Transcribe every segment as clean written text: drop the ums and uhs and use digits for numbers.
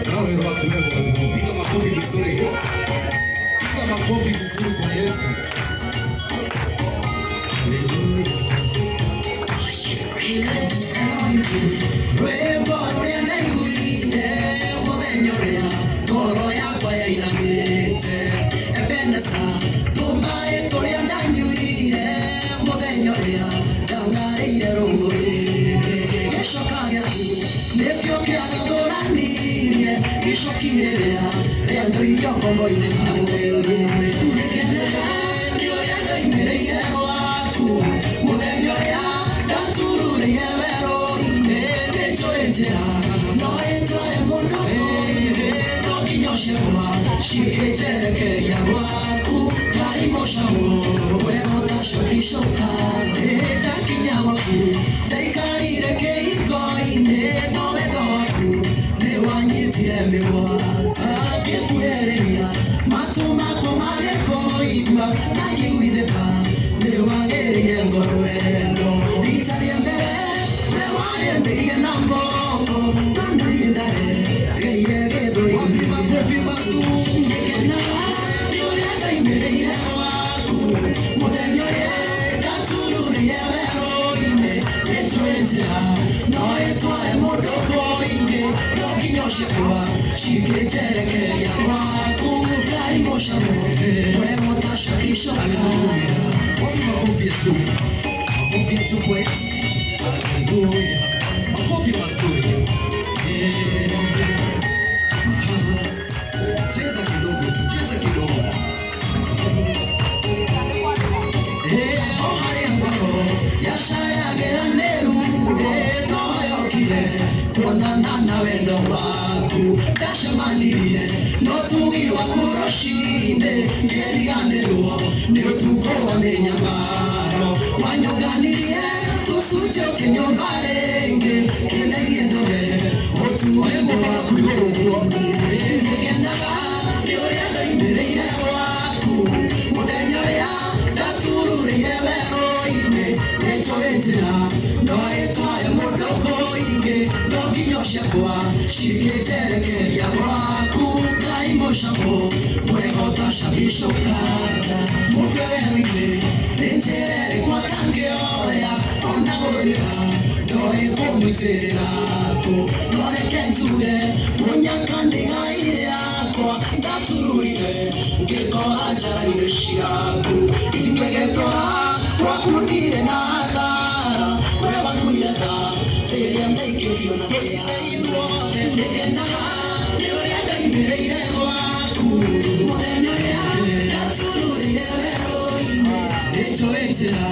Nawe roho wako, piga makofi vizuri. Piga makofi vizuri kwa Yesu. Haleluya. Rwĩmbo rũrĩa ndaiguire mũthenya ũrĩa ngoro yakwa yainamĩte. Ebeneza, tũmaĩ tũrĩa ndanyuire mũthenya ũrĩa ndang'arĩire rũng'ũrĩ. Gĩcoka gĩaku nĩkĩo kĩagathũranirie icoki rĩrĩa rĩandũirio ngombo-inĩ mwene. Nĩngenaga nĩ ũrĩa ndoimĩrĩire gwaku mũthenya ũrĩa ndatururĩire werũ-inĩ. Nĩnjũĩ njĩra no ĩtware mũndũ kũingĩ, no nginya ciakwa cingĩnjerekeria gwaku. Ngai mũcamo wega ũtacabicũka, ndakinya gwaku ndaikarire kĩhingo-inĩ, no wendo waku nĩ wanyitire mĩgwate. Ngĩkuhĩrĩria matũ makwa magĩkũigua, na ngĩiguithĩka nĩ wagĩrĩire ngoro wendo. Rita rĩa mbere we warĩmbĩirie na moko, no niĩ ndaregeire gĩthũri-inĩ. Makofi mazuri. Nĩngenaga nĩ ũrĩa ndoimĩrĩire gwaku mũthenya ũrĩa ndatururĩire werũ-inĩ. Nĩnjũĩ njĩra no ĩtware mũndũ kũingĩ, no nginya ciakwa cingĩnjerekeria gwaku. Ngai mũcamo wega ũtacabicũka. Wapi makofi ya juu? Makofi ya juu kwa Yesu. Haleluya. Makofi mazuri. Yeah. Aha. Cheza kidogo tu, cheza kidogo. O harĩa ngoro yacayagĩra nĩ ruo, no yokire kuonana na wendo waku. Ndacemanirie no tugi waku rũcinĩ, ngĩriganĩrwo nĩ ũtukũ wa mĩnyamaro. Wanyũnganirie tũcunjĩ ũkĩnyũmba rĩngĩ, kĩndegie ndore ũtugi waku. Nĩngenaga nĩ ũrĩa ndoimĩrĩire gwaku mũthenya ũrĩa ndatururĩire werũ-inĩ. Nĩnjũĩ njĩra no ĩtware mũndũ kũingĩ, no nginya ciakwa cingĩnjerekeria gwaku. Ngai mũcamo mwega ũtacabicũkaga, mũndũ werũ-inĩ nĩ njĩra ĩrĩkũ atangĩoya? Ona gũtuĩka ndoĩ kũmũitĩrĩra kũ, no reke njuge mũnyaka nĩ ngai rĩakwa. Ndatururire ngĩkora njara-inĩ ciaku, ingĩgĩtũra gwaku ndirĩ na hathara. We wakuire tha rĩrĩa ndaikĩtio na ithuothe. Nĩngenaga nĩ ũrĩa ndoimĩrĩire gwaku mũthenya ũrĩa ndatururĩire werũ-inĩ. Nĩnjũĩ Nĩnjũĩ njĩra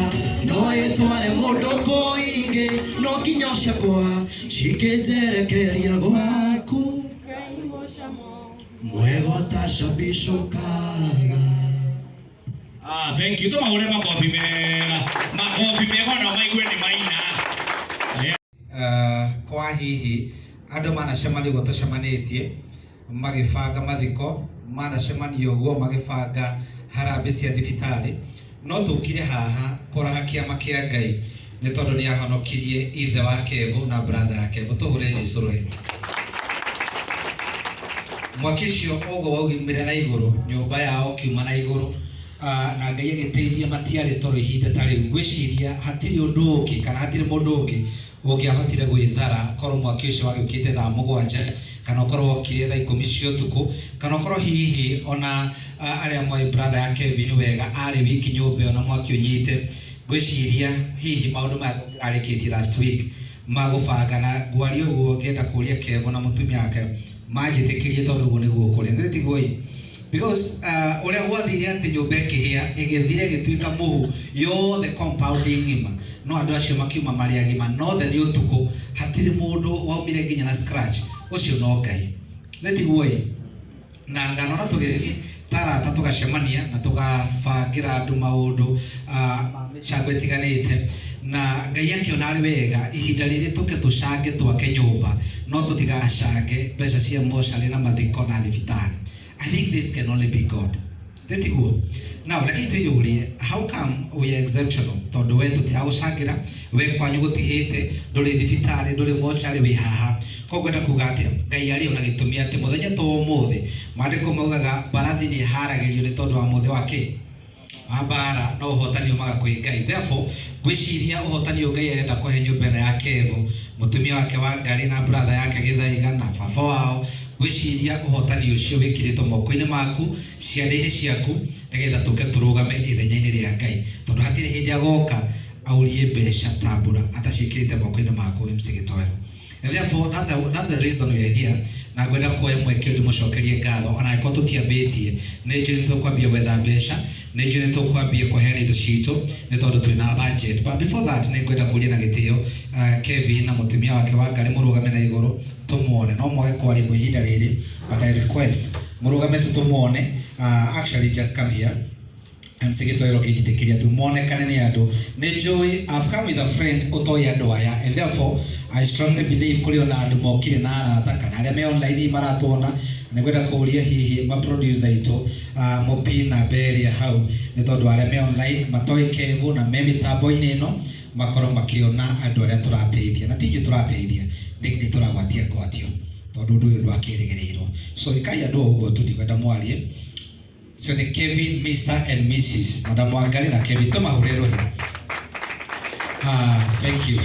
no ĩtware mũndũ kũingĩ, no nginya ciakwa cikĩnjerekeria gwaku mwega ũtacabicũkaga. Ah, thank you. Tũmahũre makobi mega. Makobi mega ona maigue nĩ maina. Kwa hihi andũ manacemania ũguo tũcemanĩtie magĩbanga mathiko, manacemania ũguo magĩbanga harambĩ cia thibitarĩ, no tũkire haha kũraha kĩama kĩa Ngai nĩ tondũ nĩ ahonokirie ithe wa Kevo na brother ya Kevo. Tũhũre Jesũ rũhĩ. Mwaki ũcio ũguo waumire na igũrũ, nyũmba yao kiuma na igũrũ, na Ngai agĩteithia matiarĩ toro ihinda ta rĩu. Ngwĩciria hatirĩ ũndũ ũngĩ kana hatirĩ mũndũ ũngĩ ũngĩahotire gwĩthara korwo mwaki ũcio wagĩũkĩte thaa 7, kana ũkorwo wokire thaa 10 cia ũtukũ, kana ũkorwo hihi ona arĩa moĩ brother ya Kevin wega arĩ wiki nyũmba ĩyo na mwaki ũnyite. Ngwĩciria hihi maũndũ maya tũrarĩkĩtie last week magũbanga na ngwaria ũguo ngĩenda kũria Kevo na mũtumia wake manjĩtĩkĩrie, tondũ ũguo nĩguo kũrĩ nĩ tiguo ĩ, because ũrĩa gwathire atĩ nyũmba ĩkĩhĩa, ĩgĩthira, ĩgĩtuĩka mũhu yothe, compound ng'ima, no andũ acio makiuma marĩ agima nothe nĩ ũtukũ, hatirĩ mũndũ waumire nginya na scratch. Ũcio no Ngai, nĩ tiguo ĩ? Na ndanona tũgĩthiĩ tarata tũgacemania na tũgabangĩra andũ maũndũ ma mĩcango ĩtiganĩte, na Ngai akĩona arĩ wega ihinda rĩrĩ tũke tũcange twake nyũmba, no tũtigacange mbeca cia mocarĩ na mathiko na thibitarĩ. I think this can only be God, tĩtiguo? Now reke twĩyũrie, how come we are exceptional? Tondũ we tũtiragũcangĩra, we kwanyu gũtihĩte, ndũrĩ thibitarĩ, ndũrĩ mocarĩ, wĩ haha. Koguo ngwenda kuga atĩa? Ngai arĩ ona gĩtũmi atĩ mũthenya ta ũmũthĩ, maandĩko maugaga mbarathi nĩ ĩharagĩrio nĩ tondũ wa mũthĩ wa kĩ wa mbara, no ũhotani umaga kwĩ Ngai. Therefore ngwĩciria ũhotani ũyũ Ngai arenda kũhe nyũmba ĩno ya Kevo, mũtumia wake wa Ngarĩ na brother yake Gĩthaiga na baba wao, ngwĩciria ũhotani ũcio wĩkĩrĩtwo moko-inĩ maku, ciande-inĩ ciaku, nĩgetha tũke tũrũgame ithenya-inĩ rĩa Ngai, tondũ hatirĩ hĩndĩ agoka aurie mbeca ta mbura ataciĩkĩrĩte moko-inĩ maku. MC Gĩtoero. And therefore that's the reason we are here. Na ngwenda kuoya mweke ũyũ ndĩmũcokerie ngatho ona angĩkorwo tũtiambĩtie. Nĩ njũĩ nĩ tũkwambia gwetha mbeca, nĩ njũĩ nĩ tũkwambia kũheana indo citũ nĩ tondũ twĩna budget, but before that nĩ ngwenda kũria na gĩtĩo Kevin na mũtumia wake wa Ngarĩ mũrũgame na igũrũ tũmuone. No mwage kwaria kwa ihinda rĩrĩ, but I request mũrũgame tu tũmuone. Actually just come here, MC Gĩtoero, kĩnjĩtĩkĩria tu monekane nĩ andũ. Nĩ njũĩ I've come with a friend ũtoĩ andũ aya, and therefore I strongly believe kũrĩ ona andũ mokire na arata kana arĩa me online maratuona. Nĩ ngwenda kũũria hihi ma producer itũ mũpi namba ĩrĩa hau, nĩ tondũ arĩa me online matoĩ Kevo na me mĩtambo-inĩ ĩno makorwo makĩona andũ arĩa tũrateithia, na ti ithuĩ tũrateithia, nĩ tũragwatia ngwatio, tondũ ũndũ ũyũ ndwakĩrĩgĩrĩirwo. So ikai andũ o ũguo tu, ndikwenda mwarie. So ni Kevin, Mr. and Mrs. Madam Wangari na Kevin, tũmahũre rũhĩ. Ah, thank you.